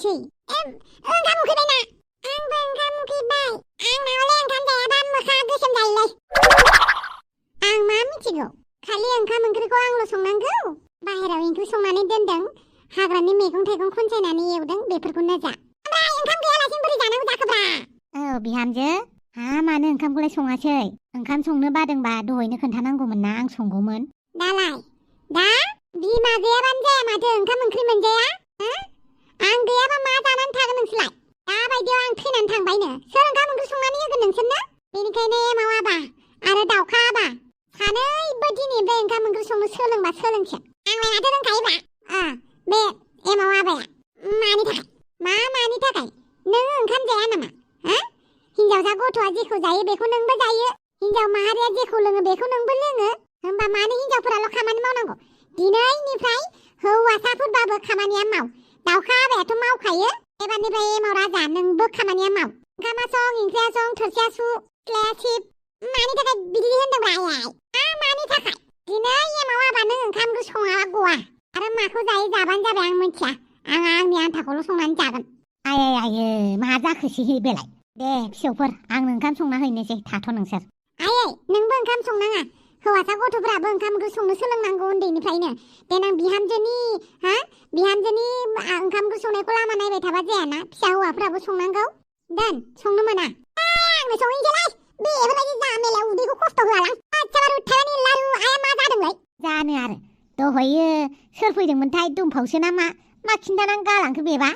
जाबायसै ओंखाम उखैबायना आंबो ओंखाम उखैबाय आंनावलाय ओंखाम जायाबा मोखाङा गोसोम जायोलै आं मा मिथिगौ खालि ओंखाम ओंख्रिखौ आंल' संनांगौ बाहेराव ओंख्रि संनानै दोनदों हाग्रानि मैगं थाइगं खनसायनानै एवदों बेफोरखौनो जा ओमफ्राय ओंखाम गैयालासिनो बोरै जानांगौ जाखोब्रा बिहामजो मानो ओंखामखौलाय सङासै ओंखाम संनो बादोंबा दहायनो खोन्थानांगौमोन ना आं संगौमोन दालाय दा बिमा गैयाबानो जाया माथो ओंखाम ओंख्रि मोनजाया आं गैयाबा मा जानानै थागोन नोंसोरलाय दाबायदियाव आं थैनानै थांबायनो सोर ओंखाम ओंख्रि संनानै होगोन नोंसोरनो बेनिखायनो एमाव आबा आरो दाउखा आबा सानैबो दिनैनिफ्राय ओंखाम ओंख्रि संनो सोलोंबा सोलोंसो आंलाय माथो रोंखायोब्रा बे एमाव आबाया मानि थाखाय मानि थाखाय नों ओंखाम जाया नामा हिनजावसा गथ'आ जेखौ जायो बेखौ नोंबो जायो हिनजाव माहारिया जेखौ लोङो बेखौ नोंबो लोङो होमबा मानो हिनजावफोराल' खामानि मावनांगौ दिनैनिफ्राय हौवासाफोरबाबो खामानिया माव दाउखा आबायाथ' मावखायो एबारनिफ्राय एमाव राजा नोंबो खामानिया माव ओंखामा सं ओंख्रिया सं थोरसिया सु सिथ्लाया सिब मानि थाखाय बिदि होनदोंब्रा आइ मानि थाखाय दिनै एमाव आबा नों ओंखाम ओंख्रि सङाबा गवा आरो माखौ जायो जाबानो जाबाय आं मिथिया आं आंनि आन्थाखौल' संनानै जागोन आयै मा जाखोसै बेलाय दे फिसौफोर आं ओंखाम संना हैनोसै थाथ' नोंसोर आयै नोंबो ओंखाम संनाङा हौवासा गथ'फ्राबो ओंखाम ओंख्रि संनो सोलोंनांगौ उन्दैनिफ्रायनो देनां बिहामजोनि ओंखाम ओंख्रि संनायखौ लामा नायबाय थाबा जायाना फिसा हौवाफ्राबो संनांगौ दोन संनो मोना आंनो संहैनोसैलाय बेफोरबायदि जामेलायाव उदैखौ खस्थ' होआलां आदसाबार उथारानि लारु आया मा जादोंलाय जानो आरो दहायो सोर फैदोंमोनथाय दुमफावसो ना मा खिन्थानानै गालांखो बेबा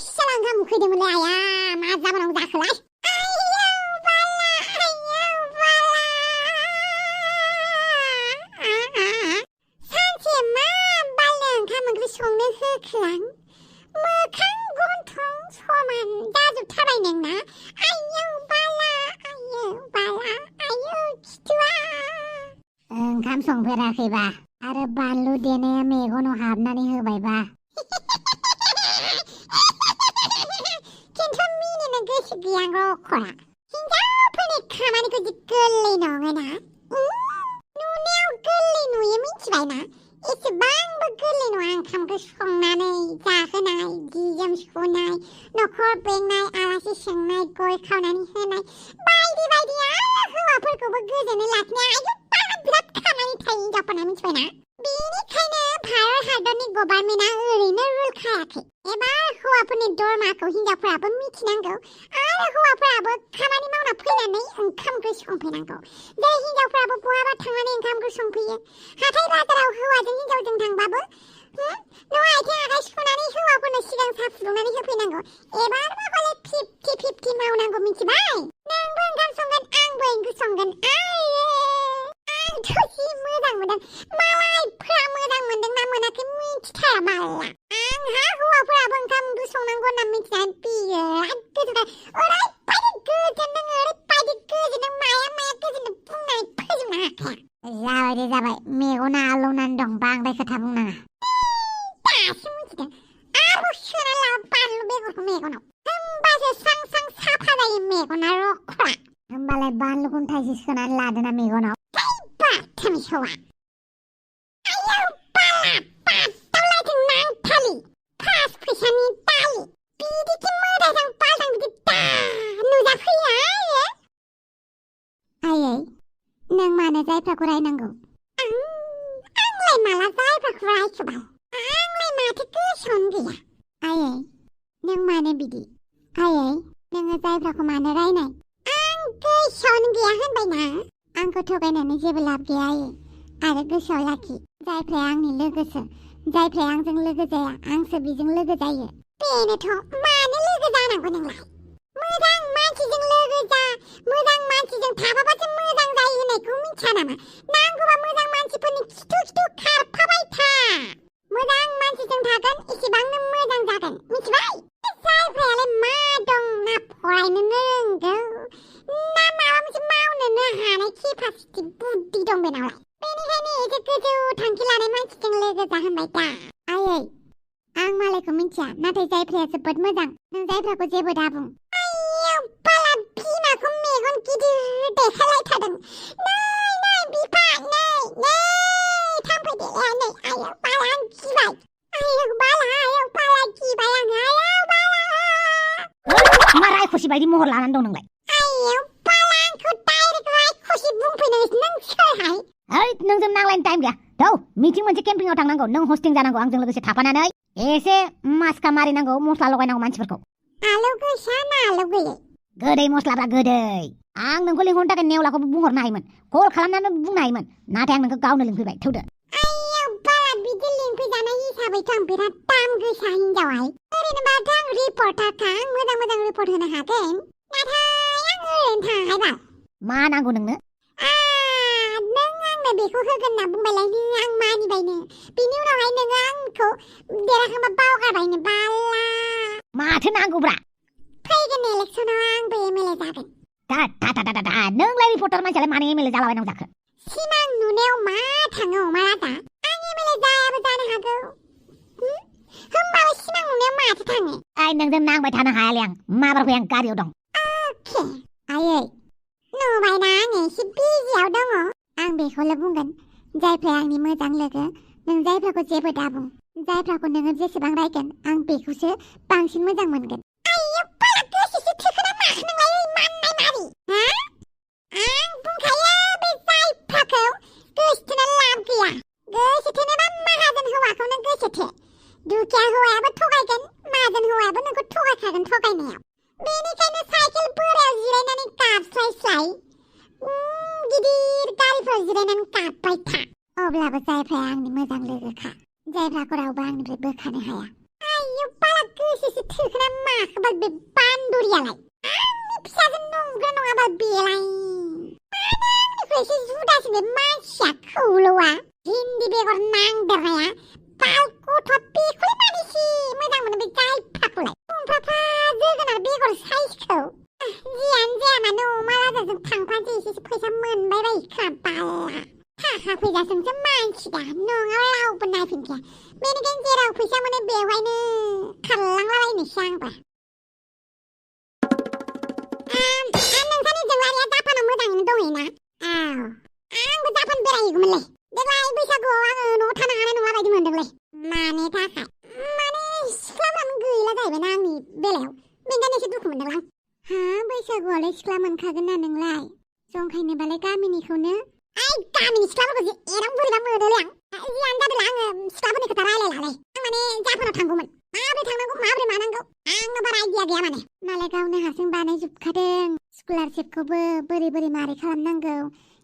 साला ओंखाम उखैदोंमोनलै आया मा जाबावनांगौ जाखोलाय सानसे मा बालनो ओंखाम ओंख्रि संनो होख्लां मोखां गन्थं समान जाजोबथारबाय नोंना आयौ बाला आयौ खिथुआ ओंखाम संफेराखैबा आरो बानलु देनाया मेगनाव हाबनानै होबायबा खिन्थु मिनिनो गोसो गैया रख'रा हिनजावफोरनि खामानिखौ जि गोरलै नङाना नुनायाव गोरलै नुयो मिथिबायना एसेबांबो गोरलै नङा ओंखाम ओंख्रि संनानै जाहोनाय जि जोम सुनाय न'खर बेंनाय आलासि सोंनाय गय खावनानै होनाय बायदि बायदि आरो हौवाफोरखौबो गोजोनै लाखिनाय आयौ बिराद खामानि थायो हिनजावफोरना मिथिबायना बेनिखायनो भारत हादरनि गभर्नमेन्टआ ओरैनो रुल खायाखै एबार हौवाफोरनि दरमाखौ हिनजावफोराबो मिथिनांगौ आरो हौवाफोराबो खामानि मावना फैनानै ओंखाम ओंख्रि संफैनांगौ जेरै हिनजावफोराबो बहाबा थांनानै ओंखाम ओंख्रि संफैयो हाथाय बाजाराव हौवाजों हिनजावजों थांबाबो न'आव आथिं आखाइ सुनानै हौवाफोरनो सिगां साहा फुदुंनानै होफैनांगौ एबारबो हले 50-50 मावनांगौ मिथिबाय नोंबो ओंखाम संगोन आंबो ओंख्रि संगोन आंथ' जि मोजां मोनदों मालायफ्रा मोजां मोनदों ना मोनाखै मिथिथारा मालाय आंहा हौवाफोराबो ओंखाम ओंख्रि संनांगौ होनना मिथिनानै बिराद गोजोनबाय ओरैबायदि गोजोनदों माया गोजोनदों बुंनानै फोजोबनो हाखाया जाबाय मेगना आलौनानै दं बांद्राय खोथा बुंनाङा दासो मिथिदों आरो सोनानै लाबा बानलु बेगरखौ मेगनाव होमबासो स्रां स्रां साफा जायो मेगना रख'रा होमबालाय बानलुखौनो थाइसे सोनानै लादोना मेगनाव बाथामसौआ आयौ बाला बादावलायथों नांथालि फास फैसानि दालि बिदिखि मोदायजों बालदां बिदि दा नुजाफैया आयै नों मानो जायफ्राखौ रायनांगौ आंलाय माला जायफ्राखौ रायखोबाल आंलाय माथो गोसोआवनो गैया आयै नों मानो बिदि आयै नोङो जायफ्राखौ मानो रायनाय आं गोसोआवनो गैया होनबायना आंखौ थगायनानै जेबो लाब गैया आयै आरो गोसोआव लाखि जायफ्राया आंनि लोगोसो जायफ्राया आंजों लोगो जाया आंसो बेजों लोगो जायो बेनोथ' मानो लोगो जानांगौ नोंलाय मोजां मानसिजों लोगो जा मोजां मानसिजों थाफाबासो मोजां जायो होननायखौ मिथिया नामा नांगौबा मोजां मानसिफोरनि खिथु खारफाबाय था मोजां मानसिजों थागोन एसेबांनो मोजां जागोन मिथिबाय जायफ्रायालाय मा दं ना फरायनोनो रोंगौ ना माबा मोनसे मावनोनो हानाय केपासिटि बुद्धि दं बेनावलाय बेनिखायनो एसे गोजौ थांखि लानाय मानसिजों लोगो जा होनबाय दा आयै आं मालायखौ मिथिया नाथाय जायफ्राया जोबोद मोजां नों जायफ्राखौ जेबो दाबुं आयौ बाला बिमाखौ मेगन गिदिर देखायलायथारदों नै बिफा नै थांफै दे नै आयौ बाला आं गिबाय आयौ बाला गिबाय आङो आयौ बाला मानसि बायदि महर लानानै दं नोंलाय आइयो बाला आंखौ डाइरेक्ट रायखुसि बुंफैनो नों सोरहाय ओइ नोंजों नांलायनो टाइम गैया थौ मिटिं मोनसे केम्पिंआव थांनांगौ नों हस्टिं जानांगौ आंजों लोगोसे थाफानानै एसे मास्का मारिनांगौ मस्ला लगायनांगौ मानसिफोरखौ आलौ गोसा ना आलौ गैयै गोदै मस्लाफ्रा गोदै आं नोंखौ लिंहरनो थाखाय नेवलाखौबो बुंहरनो हायोमोन कल खालामनानै बुंनो हायोमोन नाथाय आं नोंखौ गावनो लिंफैबाय थौदो आइयो बाला बिदि लिंफैजानाय हिसाबैथ' आं बिराद दाम गोसा हिनजावहाय ओरैनोबाथ' आं रिपर्टारखा आं मोजां रिपर्ट होनो हागोन नाथाय आं ओरैनो थाङाहाय मा नांगौ नोंनो नों आंनो बेखौ होगोन होनना बुंबायलायनो आं मानिबायनो बिनि उनावहाय नोङो आंखौ देरहाखांबा बावगारबायनो बाला माथो नांगौब्रा फैगोन इलेक्सनाव आंबो एमएलए जागोन नोंलाय रिपर्टार मानसियालाय मानो एमएलए जालाबायनांगौ जाखो सिमां नुनायाव मा थाङो अमा राजा आं एमएलए जायाबो जानो हागौ होमबाबो सिमां नुनायाव माथो थाङो ओइ नोंजों नांबाय थानो हायालै आं माबारखौ आं गारियाव दं अके आयै नुबायना आं एसे बिजियाव दङ आं बेखौल' बुंगोन जायफ्रा आंनि मोजां लोगो नों जायफ्राखौ जेबो दाबुं जायफ्राखौ नोङो जेसेबां रायगोन आं बेखौसो बांसिन मोजां मोनगोन आइयो बाला गोसोसो थोखोना माखो नोंलाय माननाय मारि आं बुंखायो बे जायफ्राखौ गोसोथोना लाब गैया गोसोथोनोबा माहाजोन हौवाखौनो गोसोथो दुखिया हौवायाबो थगायगोन माहाजोन हौवायाबो नोंखौ थगायखागोन थगायनायाव बेनिखायनो साइकेल बोरायाव जिरायनानै गाबस्लायस्लाय गिदिर गारिफ्राव जिरायनानै गाबबाय था अब्लाबो जायफ्रा आंनि मोजां लोगोखा जायफ्राखौ रावबो आंनिफ्राय बोखानो हाया आइयो बाला गोसोसो थोखोना माखोबाल बे बान्दरियालाय आंनि फिसाजो नंगौ नङाबा बेलाय मानो आंनिफ्राय एसे जुदासिन बे मानसिया खौलौआ हिन्दी बेगर नांदेरनाया बाल गथ' बेखौलाय मानो एसे मोजां मोनो बे जायफ्राखौलाय फुंफ्राफा जोगोनार बेगर साइजखौ जियानो जाया मानो अमा राजाजों थांफानोसै एसेसो फैसा मोनबाय बायो खोमा बाला थाखा फैसाजोंसो मानसि दा नङाबा रावबो नायफिनखाया बेनिखायनो जेराव फैसा मोनो बेवहायनो खारलांलाबायनोसै आंबो नोंसानि जोंलारिया जापानाव मोजाङैनो दंहैयोना आंबो जापान बेरायहैगौमोनलै देग्लाय बैसागुआव आङो न'आव थानो हानाय नङा बायदि मोनदोंलै मानि थाखाय माने सिख्लाफ्रानो गैला जाहैबायना आंनि बेलायाव बेनिखायनो एसे दुखु मोनदों आं बैसागुआवलाय सिख्ला मोनखागोन ना नोंलाय जंखायनोबालाय गामिनिखौनो गामिनि सिख्लाफोरखौ एरां बोरैबा मोनोलै आं जियानो जादोंला आङो सिख्लाफोरनि खोथा रायलायलालै आं माने जापानाव थांगौमोन माबोरै थांनांगौ माबोरै मानांगौ आंनो बारा आइडिया गैया माने मालाय गावनो हारसिं बानायजोबखादों स्कलारशिपखौबो बोरै मारै खालामनांगौ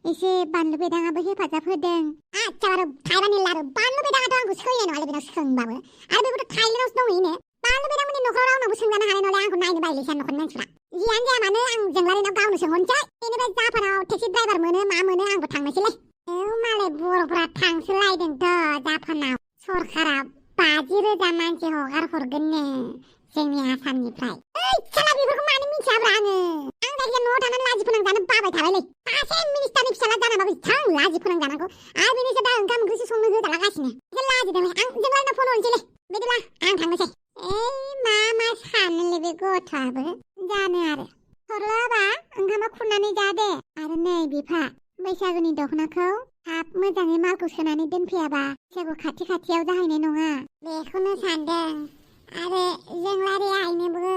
एसे बानलु बेदाङाबो हेफाजाब होदों आच्छा बारो थाइबानि लारु बानलु बेदाङाथ' आंखौ सोलिनाय नङालै बेनाव सोंबाबो आरो बेखौथ' थाइलेण्डआवसो दंहैयोनो बानलु बेदांमोननि न'खराव रावनावबो सोंजानो हानाय नङालै आंखौ नायनो बायोलै न'खरनि मानसिफ्रा जियानो जाया मानो आं जोंलारिनाव गावनो सोंहरनोसै बेनिफ्राय जापानाव टेक्सि ड्राइभार मोनो मा मोनो आंबो थांनोसैलै मालाय बर'फ्रा थांसोलायदोंथ' जापानाव सरखारा 50,000 मानसि हगार हरगोननो जोंनि आसामनिफ्राय साला बेफोरखौ मानो मिथियाब्रा आङो आं जायखिजाया न'आव थानानै लाजि फोनांजानो बाबाय थाबायलै सासे मिनिस्टारनि फिसाला जानाबाबो एसां लाजि फोनांजानांगौ आरो बेनिसो दा ओंखाम ओंख्रिसो संनो होदालागासिनो एसे लाजिदोंलै आं जोंलारिनाव फन हरनोसैलै बिदिब्ला आं थांनोसै मा सानोलै बे गथ'आबो जानो आरो हरलाबा ओंखामा खुरनानै जा दे आरो नै बिफा बैसागुनि दख'नाखौ थाब मोजाङै मालखौ सोनानै दोनफैयाबा बैसागु खाथियाव जाहैनाय नङा बेखौनो सानदों आरो जोंलारि आइनोबो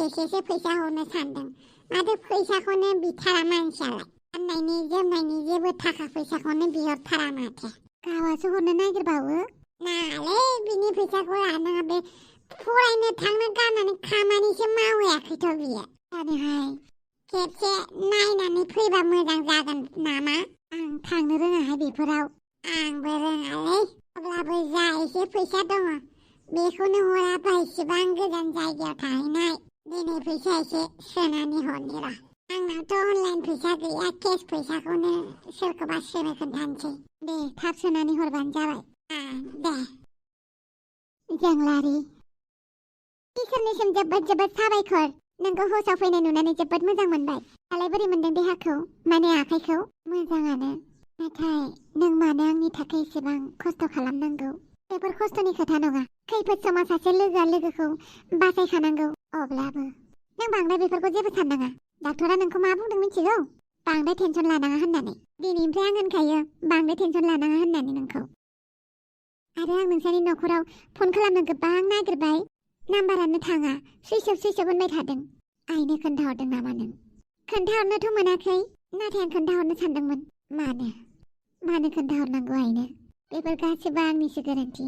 एसेसो फैसा हरनो सानदों माथो फैसाखौनो बिथारा मानसियालाय गाननायनि जोमनायनि जेबो थाखा फैसाखौनो बिहरथारा माथो गावासो हरनो नागिरबावो नालाय बिनि फैसाखौ लानाङा बे फरायनो थांनो गारनानै खामानिसो मावहैयाखैथ' बियो जानोहाय खेबसे नायनानै फैबा मोजां जागोन नामा आं थांनो रोङाहाय बेफोराव आंबो रोङालै अब्लाबो जा एसे फैसा दङ बेखौनो हराबा इसेबां गोजान जायगायाव थाहैनाय दिनै फैसा एसे सोनानै हरनि र' आंनावथ' अनलाइन फैसा गैया केस फैसाखौनो सोरखौबा सोनो खोन्थानोसै दे थाब सोनानै हरबानो जाबाय दे जोंलारि इसोरनिसिम जोबोद साबायखर नोंखौ हसाव फैनाय नुनानै जोबोद मोजां मोनबाय दालाय बोरै मोनदों देहाखौ माने आखाइखौ मोजाङानो नाथाय नों मानो आंनि थाखाय एसेबां खस्थ' खालामनांगौ बेफोर खस्थ'नि खोथा नङा खैफोद समाव सासे लोगोआ लोगोखौ बासायखानांगौ अब्लाबो नों बांद्राय बेफोरखौ जेबो साननाङा डाक्टरा नोंखौ मा बुंदों मिथिगौ बांद्राय टेनसन लानाङा होननानै दिनैनिफ्राय आं होनखायो बांद्राय टेनसन लानाङा होननानै नोंखौ आरो आं नोंसानि न'खराव फन खालामनो गोबां नागिरबाय नाम्बारानो थाङा सुइच अफ होनबाय थादों आइनो खोन्थाहरदों नामा नों? खोन्थाहरनोथ' मोनाखै, नाथाय आं खोन्थाहरनो सानदोंमोन। मानो खोन्थाहरनांगौ आइनो? बेफोर गासिबो आंनिसो गोरोन्थि।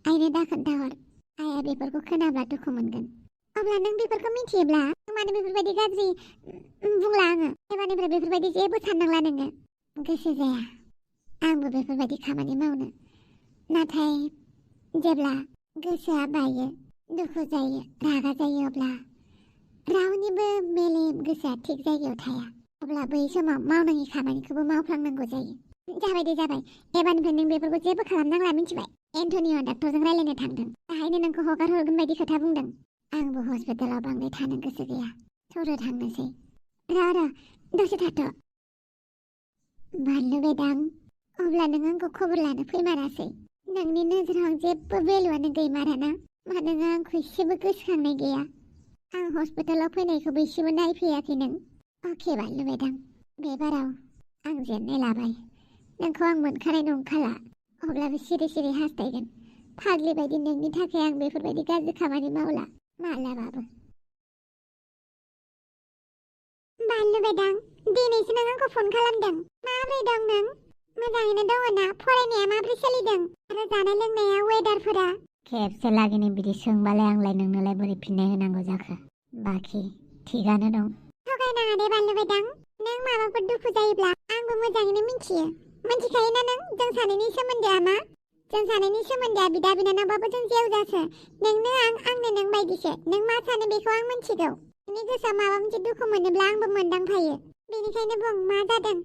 आइनो दा खोन्थाहर। आइया बेफोरखौ खोनाब्ला दुखु मोनगोन। अब्ला नों बेफोरखौ मिथियोब्ला मानो बेफोरबायदि गाज्रि बुंला आङो? एबारनिफ्राय बेफोरबायदि जेबो साननांला नोङो। गोसो जाया आंबो बेफोरबायदि खामानि मावनो। नाथाय जेब्ला गोसोआ बायो, दुखु जायो, रागा जायो, अब्ला रावनिबो मेलेम गोसोआ थिग जायगायाव थाया। अब्ला बै समाव मावनाङि खामानिखौबो मावफ्लांनांगौ जायो। जाबाय दे जाबाय। एबारनिफ्राय नों बेफोरखौ जेबो खालामनांला, मिथिबाय? एन्टनिअ डाक्टरजों रायलायनो थांदों। दाहायनो नोंखौ हगार हरगोन बायदि खोथा बुंदों। आंबो हस्पिटालाव बांद्राय थानो गोसो गैया। थौदो थांनोसै। र' दसे थाथ'। बानलु बेदां, अब्ला नों आंखौ खबर लानो फैमारासै? नोंनि नोजोराव आं जेबो भेलुआनो गैमाराना? मानोना आंखौ एसेबो गोसोखांनाय गैया। आं हस्पिटालाव फैनायखौबो एसेबो नायफैयाखै नों। अके बानलु बेदां, बे बाराव आं जेननाय लाबाय। नोंखौ आं मोनखानाय नंखाला। अब्लाबो सिरि सिरि हास्थायगोन। फाग्लि बायदि नोंनि थाखाय आं बेफोरबायदि गाज्रि खामानि मावला मालाबाबो। बानलु बेदां, दिनैसो नों आंखौ फन खालामदों। माबोरै दं नों? मोजाङैनो दङ ना? फरायनाया माबोरै सोलिदों? आरो जानाय लोंनाया, वेदारफोरा? खेबसे लागैनो बिदि सोंबालाय आंलाय नोंनोलाय बोरै फिननाय होनांगौ जाखो? बाखि थिगानो दं। थगायनाङा दे बानलु बेदां। नों माबाफोर दुखु जायोब्ला आंबो मोजाङैनो मिथियो। मिथिखायोना नों जों सानैनि सोमोन्दोआ मा? जों सानैनि सोमोन्दोआ बिदा बिनानावबाबो जों जेवजासो। नोंनो आंनो नों बायदिसो। नों मा सानो बेखौ आं मिथिगौ। नोंनि गोसोआव माबा मोनसे दुखु मोनोब्ला आंबो मोनदांफायो। बेनिखायनो बुं, मा जादों?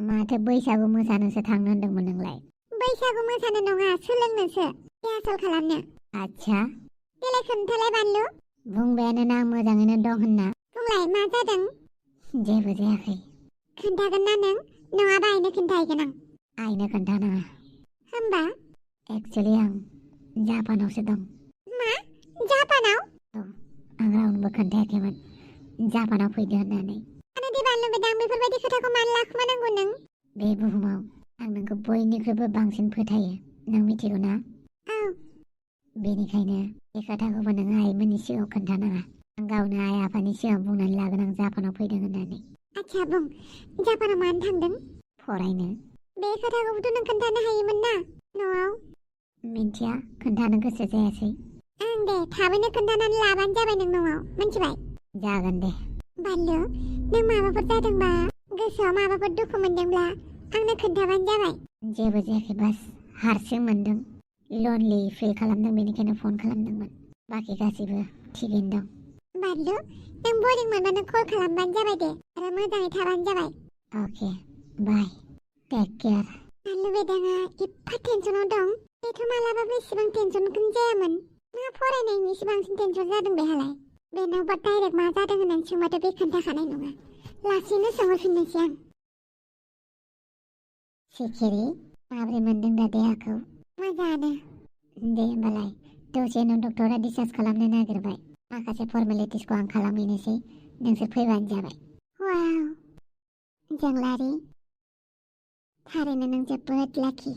माथो बैसागु मोसानोसो थांनो होनदोंमोन नोंलाय? बैसागु मोसानो नङा, सोलोंनोसो, रिहार्सेल खालामनो। आच्छा। देलाय खोन्थालाय बानलु। बुंबायानो ना आं मोजाङैनो दं होनना। बुंलाय, मा जादों? जेबो जायाखै। खोन्थागोन ना नों? नङाबा आइनो खोन्थाहैगोन आं। आइनो खोन्थानाङा। होमबा? एक्सुलि आं जापानावसो दं। मा? जापानाव? औ, आं रावनोबो खोन्थायाखैमोन जापानाव फैदो होननानै। मानो दे बानलु बेदां, बेफोरबायदि खोथाखौ मानो लाखुमानांगौ नों? बे बुहुमाव आं नोंखौ बयनिख्रुइबो बांसिन फोथायो, नों मिथिगौ ना? औ। बेनिखायनो बे खोथाखौबो नों आइमोननि सिगाङाव खोन्थानाङा। आं गावनो आइ आफानि सिगाङाव बुंनानै लागोन आं जापानाव फैदों होननानै। आच्छा बुं, जापानाव मानो थांदों? फरायनो। बे खोथाखौबोथ' नों खोन्थानो हायोमोन ना, न'आव? मिन्थिया, खोन्थानो गोसो जायासै। ओं दे, थाबैनो खोन्थानानै लाबानो जाबाय नों न'आव, मिन्थिबाय? जागोन दे। बानलु, नों माबाफोर जादोंबा, गोसोआव माबाफोर दुखु मोनदोंब्ला आंनो खोन्थाबानो जाबाय। जेबो जायाखै, बास हारसिं मोनदों, लनलि फिल खालामदों, बेनिखायनो फन खालामदोंमोन। बाखि गासैबो थिगैनो दं। बानलु, नों बरिं मोनबानो कल खालामबानो जाबाय दे, आरो मोजाङै थाबानो जाबाय। अके, बाय, टेक केयार। बानलु बेदाङा एफा टेनसनाव दं। बेथ' मालाबाबो इसेबां टेनसनखौनो जायामोन। मा फरायनायनि इसे बांसिन टेनसन जादों बेहालाय? बेनावबा डाइरेक्ट मा जादों होननानै सोंबाथ' बे खोन्थाखानाय नङा। लासैनो सोंहरफिननोसै आं। सिखिरि, माबोरै मोनदों दा देहाखौ? मोजाङानो। दे होमबालाय, दसे उनाव डक्टरा डिसचार्ज खालामनो नागिरबाय। माखासे फर्मेलिटिसखौ आं खालामहैनोसै, नोंसोर फैबानो जाबाय। वाव, जोंलारि, थारैनो नों जोबोद लाखि।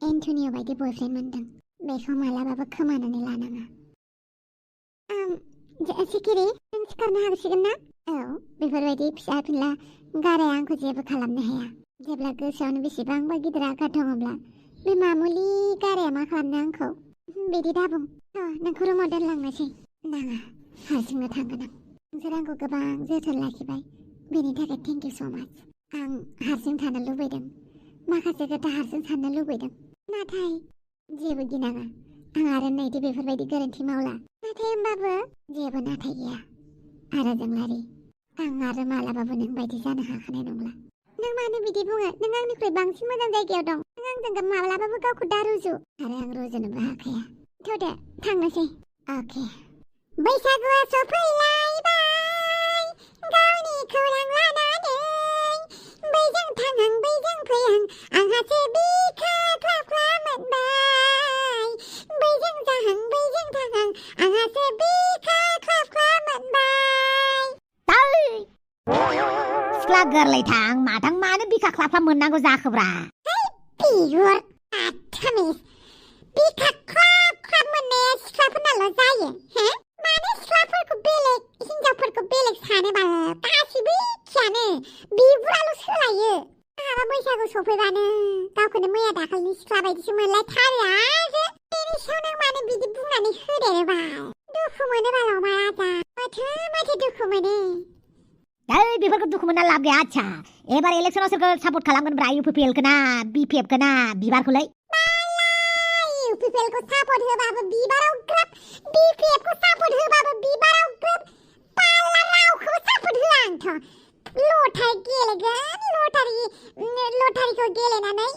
एन्टनिअ बायदि बयफ्रेन्ड मोनदों। बेखौ मालाबाबो खोमानानै लानाङा। सिखिरि, नों सिखारनो हासिगोन ना? औ, बेफोरबायदि फिसा फिनला गाराया आंखौ जेबो खालामनो हाया। जेब्ला गोसोआवनो बेसेबांबा गिदिर आघात दङब्ला बे मामुलि गाराया मा खालामनो आंखौ? बिदि दाबुं। नोंखौ रुमाव दोनलांनोसै। नाङा, हारसिंनो थांगोन आं। नोंसोर आंखौ गोबां जोथोन लाखिबाय, बेनि थाखाय थेंक इउ स' माच। आं हारसिं थानो लुबैदों, माखासे खोथा हारसिं साननो लुबैदों। नाथाय जेबो गिनाङा, आं आरो नैदि बेफोरबायदि गोरोन्थि मावला। नाथाय होमबाबो जेबो नाथाय गैया। आरो जोंलारि, आं आरो मालाबाबो नों बायदि जानो हाखानाय नंला। नों मानो बिदि बुङो? नों आंनिख्रुइ बांसिन मोजां जायगायाव दं। नों आंजों माब्लाबाबो गावखौ दा रुजु। आरो आं रुजुनोबो हाखाया। थौदो, थांनोसै। अके। बैसागुआ सफैलायबाय, गावनि खौरां लानानै। बैजों थांहां बैजों फैहां, आंहासो बिखा ख्ला ख्ला मोनबाय। बैजों जाहां बैजों थांहां, आंहासो बिखा ख्ला ख्ला मोनबाय। सिख्ला गोरलैथां माथां मानो बिखा ख्लाफ्ला मोननांगौ जाखोब्रा? बिगुर आथामिस, बिखा ख्लाब ख्लाब मोननाया सिख्लाफोरनाल' जायो। मानो सिख्लाफोरखौ बेलेग, हिनजावफोरखौ बेलेग सानो बाल गासिबो एखेयानो बिबुराल' सोलायो आंहाबा बैसागु सफैबानो गावखौनो मैया दाखालिनि सिख्ला बायदिसो मोनलायथारो आरो बेनि सायाव नों मानो बिदि बुंनानै होदेरो बाल दुखु मोनो बाल अमा राजा माथो दुखु मोनो बेफोरखौ दुखु मोनना लाब गैया आच्छा एबार इलेक्सनाव सोरखौ सापर्ट खालामगोन ब्रा UPPL खोना BPF खोना बिबारखौलाय UPPL को सापर्ट होबाबो बिबाराव ग्रोब BPF को सापर्ट होबाबो बिबाराव ग्रोब पाल्ला रावखौबो सापर्ट होआ आंथ' लटारि गेलेगोन लटारिखौ गेलेनानै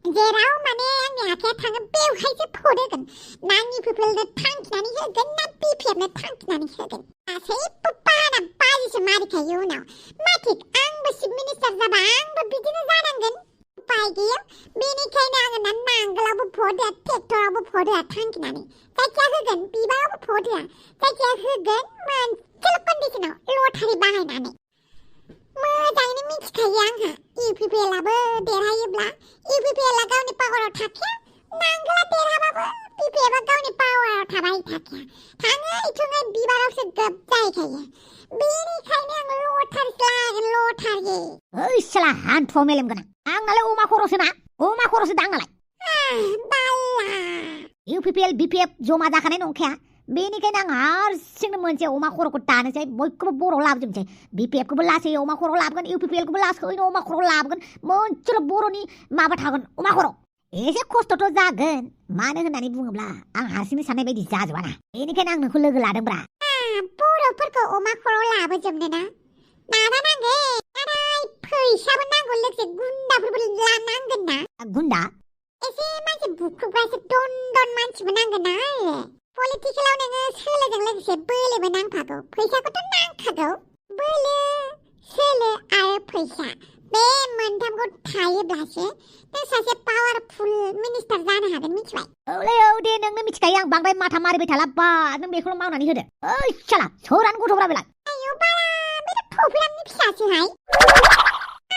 जेराव माने आंनि आखाया थाङो बेवहायसो भट होगोन ना UPPLनो थांखिनानै होगोन ना BPFनो थांखिनानै होगोन गासैबो बाना बाजिसो मारिखायो उनाव मा थिग आंबो चिफ मिनिस्टार जाबा आंबो बिदिनो जानांगोन उपाय गैया बेनिखायनो आङो ना नांगोलावबो भट होआ ट्रेक्टरावबो भट होआ थांखिनानै जायखिया होगोन बिबारावबो भट होआ जायखिया होगोन मोनसेल' कन्डिसनाव लटारि बाहायनानै मोजाङैनो मिथिखायो आंहा UPPLआबो देरहायोब्ला UPPLआ गावनि पावाराव थाखाया नांगोला देरहाबाबो BPFआ गावनि पावाराव थाबाय थाखाया थाङै थुङै बिबारावसो गोब जाहैखायो बेनिखायनो आं लटारिसो लागोन लटारि ओइ साला हान्थुआव मेलेम गोनां आंनालाय अमा खर'सो ना अमा खर'सो दां नालाय बाल्ला UPPL BPF जमा जाखानाय नंखाया बेनिखायनो आं हारसिंनो मोनसे अमा खर'खौ दानोसै बयखौबो बर'आव लाबोजोबनोसै BPFखौबो लासै अमा खर' लाबोगोन UPPLखौबो लासैनो अमा खर' लाबोगोन मोनसेल' बर'नि माबा थागोन अमा खर' एसे खस्थ'थ' जागोन मानो होननानै बुङोब्ला आं हारसिंनो साननाय बायदि जाजोबा ना बेनिखायनो आं नोंखौ लोगो लादोंब्रा बर'फोरखौ अमा खर' लाबोजोबनो ना नाजानांगोन नाथाय फैसाबो नांगौ लोगोसे गुन्दाफोरबो लानांगोन ना गुन्दा एसे मानसि बुख्रुबग्रासो दन मानसिबो नांगोन ना पलिटिकेलाव नोङो सोलोजों लोगोसे बोलोबो नांफागौ फैसाखौथ' नांखागौ बोलो सोलो आरो फैसा बे मोनथामखौ थायोब्लासो नों सासे पावारफुल मिनिस्टार जानो हागोन मिथिबाय औलै औ दे नोंनो मिथिखायो आं बांद्राय माथा मारिबाय थाला बा नों बेखौल' मावनानै होदो ओइ साला सोरानो गथ'फ्रा बेलाय आयौ बाला बेथ' थफ्लामनि फिसासोहाय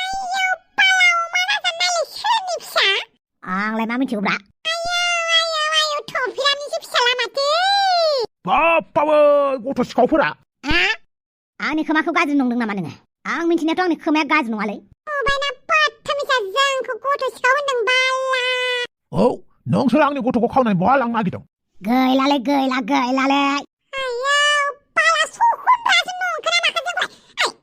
आयौ बाला अमा राजा नायलाय सोरनि फिसा आंलाय मा मिथिगौब्रा आयौ थफ्लामनिसो फिसाला माथो बाप्पाबो गथ' सिखावफोरा आंनि खोमाखौ गाज्रि नंदों नामा नोङो आं मिथिनायाथ' आंनि खोमाया गाज्रि नङालै बायना बाथ्थामिसा जोंखौ गथ' सिखाव होनदों बाला औ नोंसोर आंनि गथ'खौ खावनानै बहा लांनो नागिरदों गैलालै आयौ बाला सखनद्रासो नंखोना माखो जोंखौ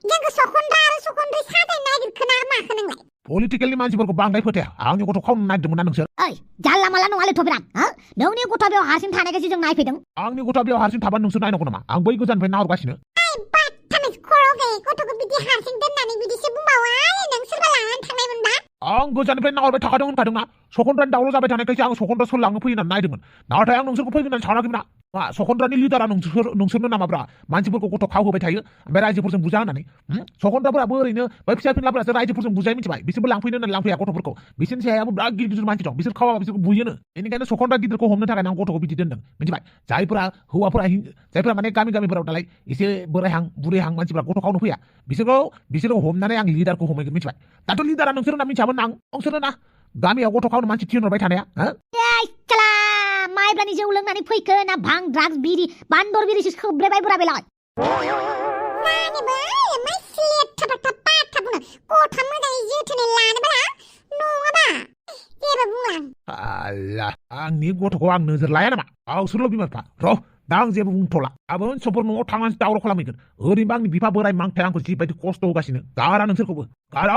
जोंखौ सखनद्रा आरो सखनद्रि साजायनो नागिरखोना माखो नोंलाय पलिटिकेलनि मानसिफोरखौ बांद्राय फोथाया आंनि गथ' खावनो नागिरदोंमोन ना नोंसोर ओइ जानला माला नङालै थफिराम नोंनि गथ'आ बेयाव हारसिं थानायखायसो जों नायफैदों आंनि गथ'आ बेयाव हारसिं थाबा नोंसोर नायनांगौ नामा आं बै गोजाननिफ्राय नाहरगासिनो बाथ्थामिस खर' गैयै गथ'खौ बिदि हारसिं दोननानै बिदिसो बुंबावो नों सोरबा लानानै थांनायमोनबा आं गोजाननिफ्राय नाहरबाय थाखादों होनखादोंना सखनद्रानि दावराव जाबाय थानायखायसो आं सखनद्रा सोर लांनो फैयो होननानै नायदोंमोन नाथाय आं नोंसोरखौ फैगोन होननानै सानाखैमोन मा सखनद्रानि लिडारा नोंसोरनो नामाब्रा मानसिफोरखौ गथ' खावहोबाय थायो ओमफ्राय रायजोफोरजों बुजा होननानै सखनद्राफोराबो ओरैनो बै फिसा फिनलाफोरासो रायजोफोरजों बुजाय मिथिबाय बिसोरबो लांफैनो होननानै लांफैया गथ'फोरखौ बिसोरनि सायाबो बिराद गिदिर मानसि दं बिसोर खावाबा बिसोरखौ बुयोनो बेनिखायनो सखनद्रा गिदिरखौ हमनो थाखाय आं गथ'खौ बिदि दोनदों मिथिबाय जायफोरा माने गामिफोराव दालाय एसे बोरायहां बुरैहां मानसिफोरा गथ' खावनो फैया बिसोरखौ हमनानै आं लिडारखौ हमहैगोन मिथिबाय दाथ' लिडारा नोंसोर होनना मिथियामोन आं नोंसोरो ना गामियाव गथ' खावनो मानसि थिनहरबाय थानाया माइब्रानि जौ लोंनानै फैखो ना भां ड्राग्स बिरि बान्दर बिरिसो सोब्रेबाय बुरा बेलाय आंनि गथ'खौ आं नोजोर लाया नामा गावसोरल' बिमा बिफा र' दा आं जेबो बुंथ'ला गाबोन समफोर न'आव थांनानैसो दावराव खालामहैगोन ओरैनोबा आंनि बिफा बोराय मांथाया आंखौ जिबायदि खस्थ' होगासिनो गारा नोंसोरखौबो गारा